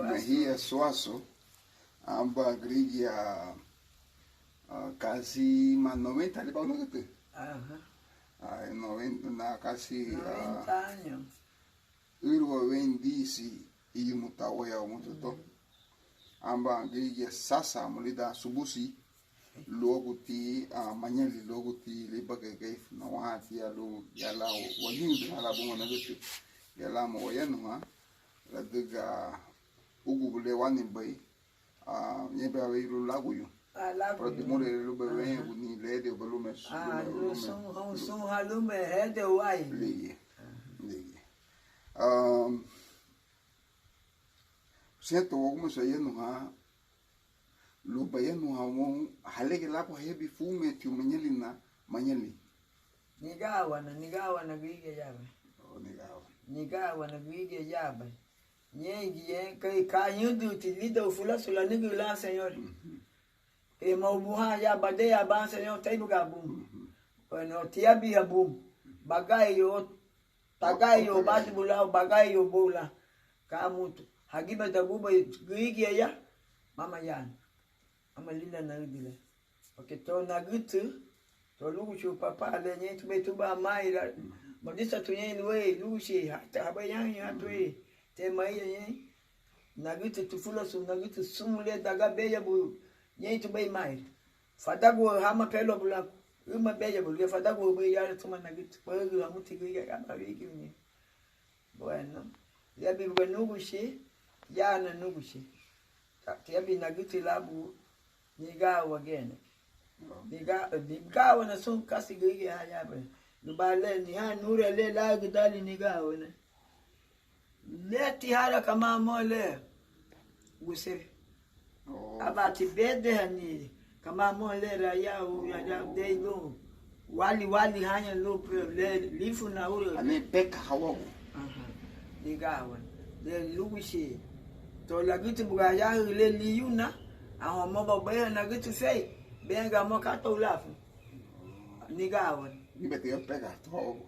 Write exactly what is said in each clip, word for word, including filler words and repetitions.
Mejía Suazo, aban gürigia, ah, casi ma noventa liba nagütü. Ajá. Ah, noventa, na casi, ah, noventa años. Ürüwa wein disi iyumu tawaya umutu to. Aban gürigia sasa mu lidan subusi, luaguti, ah, mañali, luaguti libagari Garifuna, wahatiña lun ya lan wañuuduhan lan buma nagütü, ya lan ma wayanuhan, ladüga úgubu le wánibei, ah, ñeinbei wéyu lun láguyu. Ah, láguyu. Pero dimurei lubéi weñeguni ledeuba lume, ah, lume, lun lume, sun, houn sun ha lume hedeu wáña. Ligía, ligía. Ah, siento wagumesu ayanuhan, lun bayanuhan woun, halege labu hayabin furumiñetiu mañalina, mañali. Nigawana, nigawana gürigia yabei. Oh, nigawana. Nigawana gürigia yabei. Ñéingiñe kei ka ñǘdünti lidoun fulasu lanügün lan señores. Mhm. Ema ubuhan ya badeya ban señor teibuga bun. Mhm. Bueno, tiabiha bun. Bagayo, tagayo, badibu lau, bagayo bou lan. Ka mutu. Hagíbe dagubei gürigia ya. Mama yana. Ama lila naüdüle. Porque to nagütü, to lúguchu papá le ñein tubei tuba maira, modisa tuñein luéi lúguchi, hata habéi yaña tuéi, te maira ñein. Nagütü tufulasu, nagütü sun le daga béyabu, ñein tubei maira. Fadagu hama pelo bula, üma béyabu, le fadagu bei yara tuma nagütü, pagü hamuti gürigia, gaba wigi uñe. Bueno, liabin buga núguchi, yana núguchi. Tiabin nagütü labu, nigawa gene. Niga-, nigawana sun kasi gürigia ha yabei. Lubá le, niha nura le, lagüdali nigawana. Le tihara kamá mo le, guseri. Oh. Abati bedehani, kamá mo le rayau, rayau dei lun. Wali, wali haña lun, pero le, lifuna ura. Ani beka hawagu. Aha. Nigawa. Le lúguchi. To lagütü buga yahü le liyuna. Aho mo babaiha nagütü fei. Benga mo kato lafu. Nigawa. Ni beti yo pega to hawagu.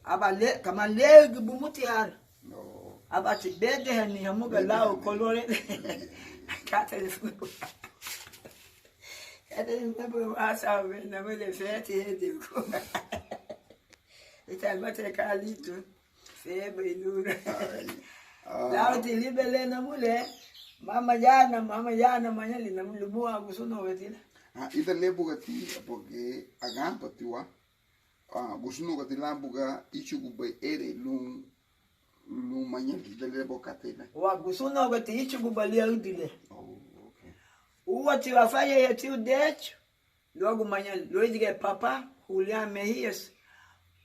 Aba le, kamá le bumuti hara. No. Abati bedehani hamuga lau colore. Kata de fuego. Kata de fuego, asa, na mele feti hedi. Ita mate kalito. Febe ilura. Ai. Ah. Lau ti libe le na mule. Mama yana, mama yana, mañali na mule bua gusuno wetila. Ah, ida le buga ti, porque agampa tiwa. Ah, gusunugati lan buga íchugubei ere lun, lun mañali, ida le buga katei lan. Wa gusunugati íchugubei le aüdüle. Oh, okay. Úati wafayeiha tiu Decho, luagu mañali, luéidigia papá, Julián Mejías,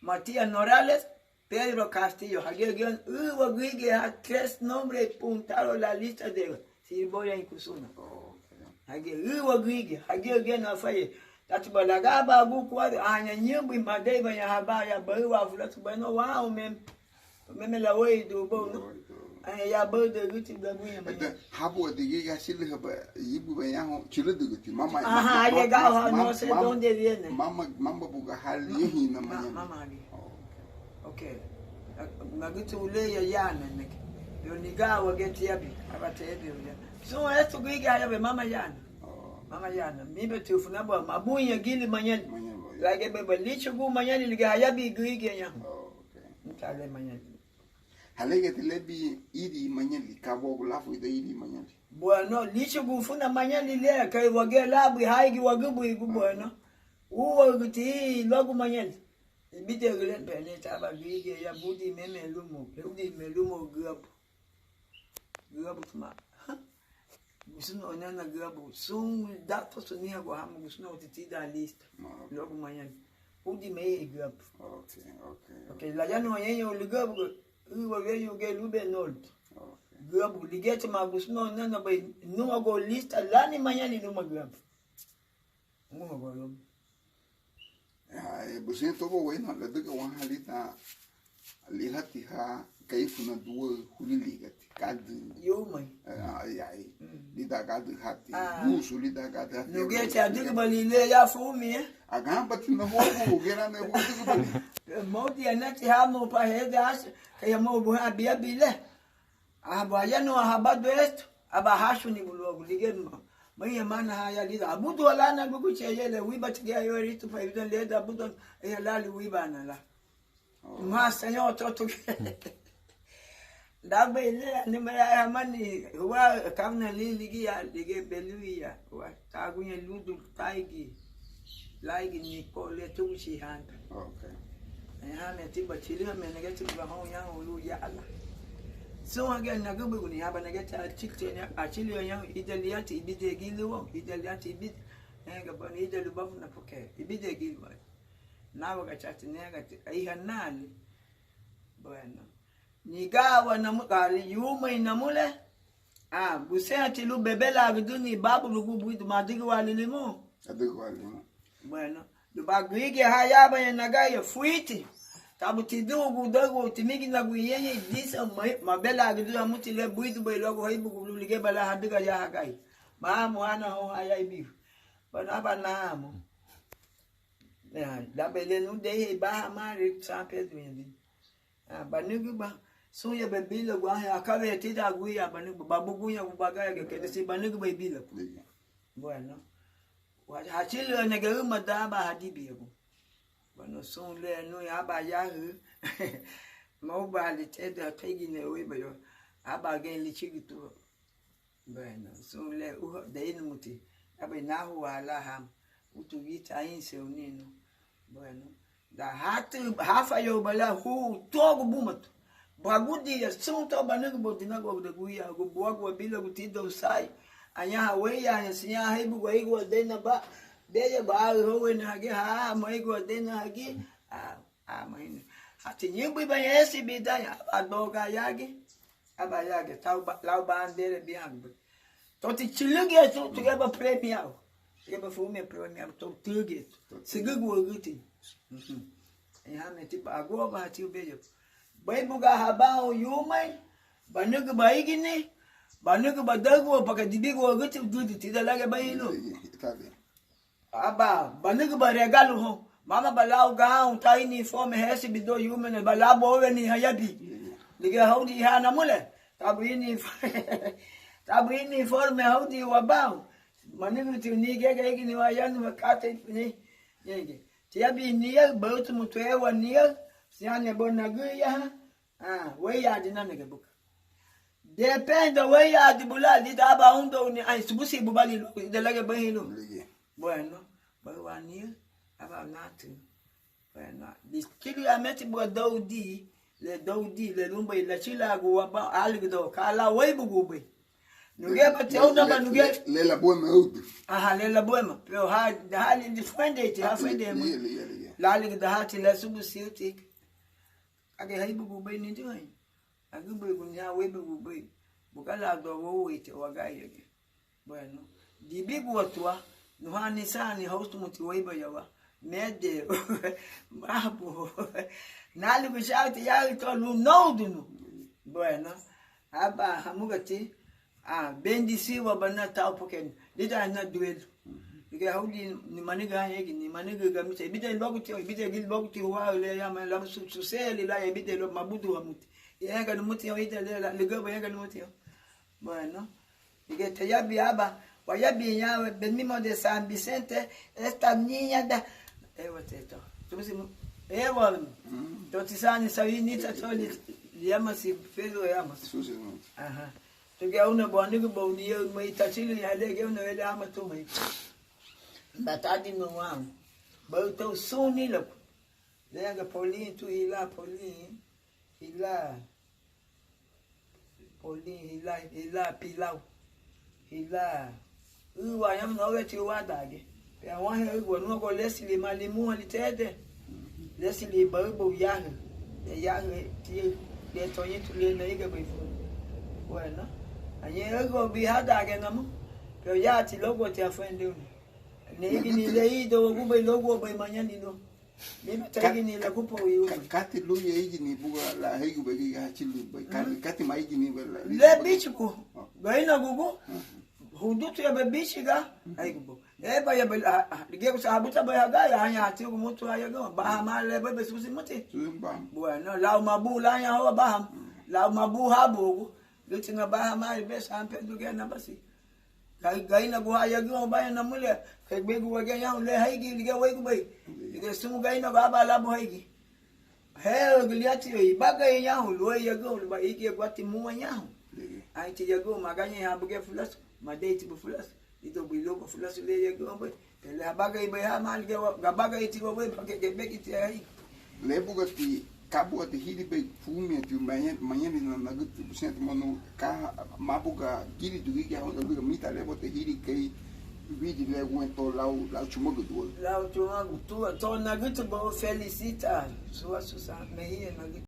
Matías Norales, Pedro Castillo, hagía giñe, ürüwa gürigia, tres nombres apuntaron la lista de siriboi en Gusuna. Oh, okay. Hagía, ürüwa gürigia, hagía giñe nafaye. Tati balagaba agu kuadro, aña ñübü madeibaña haba ya baü wa fulasu bueno wa o mem. Meme la wei du bo, no? Aña ya baü de güti da guña. Ete, habu de giga sili haba, yibu baña ho, chile de güti, mama. Ajá, ha llegado, no sé dónde viene. Mama, mama buga hali hina mañana. Mama hali. Oh, okay. Okay. Magütü uleya yana, neke. Yo nigawa geti abi, aba te ebi uleya. So, esto gürigia ya be mama yana. Oh. Mama yana. Mi beti ufuna bo, mabuña gili mañali. Mañali, ya. Lage bebe licho gu mañali, lige hayabi gürigia ya. Oh, okay. Ntale mañali. Halegeti lebi iri mañali, ka bogu lafu ida iri mañali. Bueno, licho gu funa mañali le, ka wage labu, haigi wagubu igu, bueno. Uwa guti luagu mañali. Ibite güleni beni taba gürigia ya budi meme lumo, budi me lumo güabu. Güabu tuma. Gusuna onena güabu. Sun dato suniha guahamu gusuna utitida lista. Luagu mañana. Budi me güabu. Okay, okay. Okay, la ya no yeño güabu. Uwa weyu ge lube norte. Okay. Güabu ligeti ma gusuna onena bai numa go lista lani mañana numa güabu. Numa go lube. Ai, busentoba wéina ladüga waha lidan lihatiha Garifuna duaü huliligati, gádürü. Yumei. Ai, ai. Lidan gádürü hati. Gusu lidan gádürü hati. Nugeti adügübalin le ya fumi, eh? Aganbati na hogu, gerana hogu adügübalin. Modi anati hamo pa hede as, kaya mo buha biabile. Aba ayanuha habadu estu, aba hachunibu luagu, ligía ma-, maña mana ha ya lidan. Abuduha lana luguchi aye le, wibati gia yo eritu pa ibidan leda abuduha, ella lali wibana la. Oh. Ma señor toto. Dabei le, anima ya mani, wa kavna li ligía, ligía beluya, wa taguña ludu taigi. Laigi ni ko le tuguchi handa. Ok. Ehame tiba chili hame nege tiba hon yang ulu ya ala. So age nagubuguni haba nege ta chili yang ida liati ibide gilu, ida liati ibide. Nega bani ida lubafu na poke ibide gilu. Nawa gachati nega ti aiha nani. Bueno. Nigawa namu kali yumei namule. Ah, busenati lun bebelagüdüni babu lugu buidu madügüwali limu. Adügüwali limu. Bueno, luba gürigia ha yabaña nagaña fuiti. Tabu tidugu dagu timiginagu yeñe disa ma-, mabelagüdü amuti le buidu bei luagu haibugu lun ligeba la hadüga ya hagai. Mamu ana ho haya ibihu. Bueno, aba namu. Ah, dabei le nudei hei baha mari San Pedro yandi. Ah, banügüba, sun yebe bílagu, ah, akawe tidan guya, banügüba, babuguña bagayaga, kedesi banügüba ibilagu. Ligia. Bueno, wa-, hachili nege üma da aba hadibiagu. Bueno, sun le nu aba yahü, mauba li tedu hategine uiba yo, aba gen lichigitu. Bueno, sun le uha deinumuti, abe nahu wala ham, utu gita ainse uninu. Bueno, da hatu hafa yo bala hu togu bumatu. Bagudi ya sun to banügü bodi nago de guya, gu buagu abila gu tido sai. Anya haweya, anya sinya haibu gu aigu adena ba. Beya ba awi howe na hagi ha, maigu adena hagi. Ah, ah, maini. Hati nyibu iba yesi bida ya, adoga yagi. Aba yage, tau ba, lau ba andere biangbe. Toti chilügietu, tugeba premiau. Tugeba fume premiau, to tügietu. Sigügüagüti. Mhm. Ehame tiba aguaba hati ubeyo. Baibuga habau yumai, banügüba igini, banügüba dagua, baka dibiguagüti, dudi, tida lage bailu. Está bien. Aba, banügüba regalu ho. Mama ba lau gaun, ta ini informe, hesi bido yumene, ba lau boweni hayabi. Ligia haudi ha namule. Tabu ini, tabu ini informe haudi wabau. Manügüti ni gege igini wayanu makate ni. Yenge. Tiabi niya, bautu mutu ewa niya. Siane bo nagüya. Ah, weyadi nanege buka. Depende weyadi bula, lida aba undo ni, ai, subusi bubali lu, ida lage bahilu. Ligi. Bueno, bai wani, aba natu. Bueno, biskili ameti bua daudi, le daudi, le lumba ila chila gu waba, aligdo, kala weibu gube. Nuge bati auna ba nuge. Le, le, le la buema udu. Aha, le la buema. Pero ha, ha li di fuende iti, ha fuende. Ligi, ligi, ligi. La ligi da hati la subusi uti. Age haibu bubei ni dioi. Agübei guni ha webe bubei. Bugala do wo wete wagayege. Bueno. Dibi guatua. Nuhani sani haustu muti weba yawa. Mede. Mabu. Nali bushauti ya ito lu noudunu. Bueno. Aba hamugati. Ah, bendisiwa bana tau porque lida na duelo. Porque haudi ni maniga hegi, ni maniga gamisa. Ibide logo ti, ibide gil logo ti huwa le ya ma la su, su se li la ibide lo mabudu wa muti. Yega ni muti yo ida le la, ligaba yega ni muti yo. Bueno. Ige te yabi aba, wa yabi ya, venimos de San Vicente, esta niña da, ewa teto. Tusi mu, ewa, toti sani sawi ni tatoli, llama si Pedro llama. Susi mu. Aha. Tuge auna bwanigi bauni yau mai tachili ya lege auna ele ama tu mai. Batadi no wan. Bau tau suni la. Lege Paulinho tu hila Paulinho. Hila. Paulinho hila hila Pilau. Hila. Uwa yam no weti wadage. Pe awahe ugwa nuago Leslie malimuha litede. Leslie baubo yahe. E yahe ti le toñitu le na iga baifu. Bueno. Añe ugwa bihadage namu. Pe yati logo ti afuende unu. Ne igini le ido wagu bai logo bai mañani no. Mimi ta igini la gupo iu. Kati luya igini buga la haigu bai giga hachilu bai. Kati, kati ma igini bai la. Le bichiku. Gaina gugu. Hudutu ya be bichiga. Haigu bo. Eba ya be, ah, ah, ligegu sa habuta bai haga ya, hanya hatigu mutu haya go. Baha ma le bai be susi muti. Susi ba. Bueno, lau mabu la ya ho baha. Lau mabu habu. Lúnti nabá hamá, besu han Pedru giñe nabasi. Ga-, Garinagu ha yagübaña namule, kei begu wagía ñahoun le haigi, ligía wéigubei. Ligía sun Garinagu aban labu haigi. He, giliati, ibagari ñahoun, luéi yagübaña, lubá igiaguati múa ñahoun. Anti yagübaña, magañeihan bugiñe fulasu, madeitibu fulasu. Lidoun bui luba fulasu le yagübaña buri. Te le habagari bei hamá, ligía wa-, gabagari ti wawéi, bage-, gebegi ti ahí. Le bugati, ka bugati híribei furumiñeti, mañe-, mañeina nagütü busenti manu, ka mabuga gíridu gürigia houn ladüga mita le bugati híri kei widi le guentó lau, lau chumagüdua. Lau chumagu, tua, to nagütü bo felicita, sua susa, mehía nagütü.